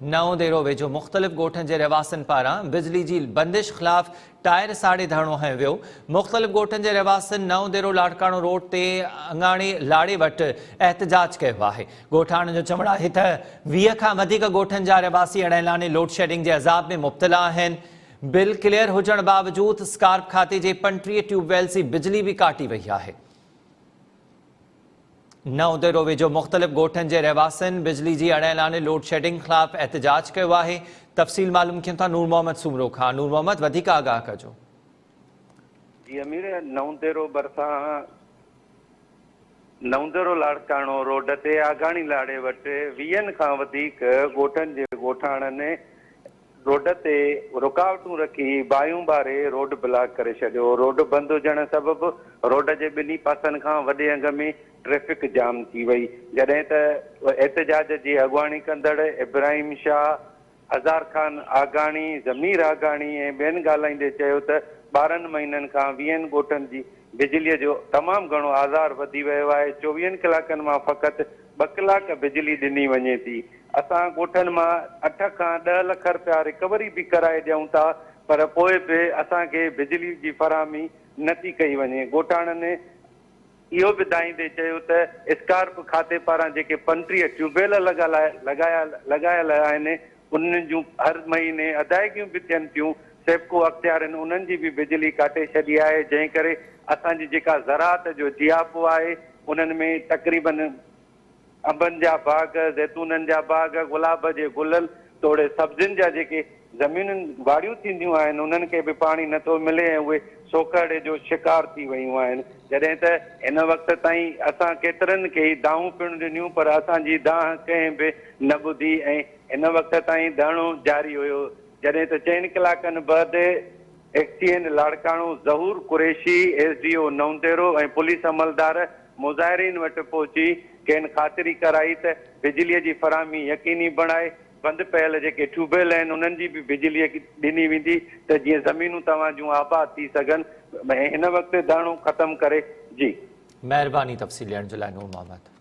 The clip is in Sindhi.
نئون ديرو ويجهو مختلف ڳوٺن جي رهواسين پاران بجلي جي بندش خلاف ٽائر ساڙي ڌرڻو هنيو ويو. مختلف ڳوٺن جي رهواسين نئون ديرو لاڙڪاڻو روڊ تي اڱاڻي لاڙي وٽ احتجاج ڪيو آهي. ڳوٺاڻن جو چوڻ آهي ته 20 کان وڌيڪ ڳوٺن جا رهواسي اڻ اعلاني لوڊشيڊنگ جي عذاب ۾ مبتلا آهن. بل ڪليئر هجڻ باوجود اسڪارپ کاتي جي 35 ٽيوب ويلز جي بجلي به ڪاٽي وئي آهي. نئون ديرو ويجهو مختلف ڳوٺن جي رهواسين بجلي جي اڻ اعلاني لوڊشيڊنگ خلاف احتجاج ڪيو آهي. تفصيل معلوم ڪيون ٿا نور محمد سومرو کان. نور محمد وڌيڪ آگاهه ڪجو. جي امير، نئون ديرو ڀرسان نئون ديرو لاڙڪاڻو روڊ تي آگاڻي لاڙي وٽ ويهن کان وڌيڪ ڳوٺن جي ڳوٺاڻن روڊ تي رڪاوٽون رکي باهيون ٻاري روڊ بلاڪ ڪري ڇڏيو، روڊ بند هجڻ سبب روڊ جي ٻنهي پاسن کان وڏي انگ ۾ ٽريفڪ جام ٿي وئي، جڏهن ته احتجاج جي اڳواڻي ڪندڙ ابراهيم شاهه، هزار خان آگاڻي، ضمير آگاڻي ۽ ٻين ڳالهائيندي چيو ته 12 مهينن کان ويهن ڳوٺن جي بجلي جو تمام گهڻو آزار وڌي ويو آهي، چوويهن ڪلاڪن مان فقط ٻه ڪلاڪ بجلي ڏني وڃي ٿي، اسان ڳوٺن مان اٺ کان ڏهه لک رپيا رڪوري به ڪرائي ڏيون ٿا پر پوء به اسان کي بجلي جي فراهمي نه ٿي ڪئي وڃي، ڳوٺاڻن اهو به دانهيندي چيو ته اسڪارپ کاتي پاران جيڪي 35 ٽيوب ويل لڳايل آهن انهن جون هر مهيني ادائيگيون به ٿين ٿيون، سيپڪو اختيارين انهن جي به بجلي ڪاٽي ڇڏي آهي، جنهن ڪري اسان جي جيڪا زراعت جو جياپو آهي انهن ۾ تقريبن انبن جا باغ، زيتونن جا باغ، گلاب جي گلن توڙي سبزين جا جيڪي زمينون واڙيون ٿينديون آهن انهن کي به پاڻي نه ٿو ملي ۽ اهي سوڪهڙي جو شڪار ٿي ويون آهن، جڏهن ته هن وقت تائين اسان ڪيترن کي ئي دانهون پڻ ڏنيون پر اسان جي دانهن ڪنهن به نه ٻڌي ۽ هن وقت تائين ڌرڻو جاري هيو جڏهن ته چئن ڪلاڪن بعد XEN Larkana Zahoor Qureshi, S D O Naudero ۽ police عملدار مظاهرين وٽ پهچي کين خاطري ڪرائي ته بجلي جي فراهمي يقيني بڻائي بند پيل جيڪي ٽيوب ويل آهن انهن جي به بجلي ڏني ويندي ته جيئن زمينون توهان جون آباد ٿي سگهن ۽ هن وقت ڌرڻو ختم ڪري جي. مهرباني تفصيل ڏيڻ جي لاء نور محمد.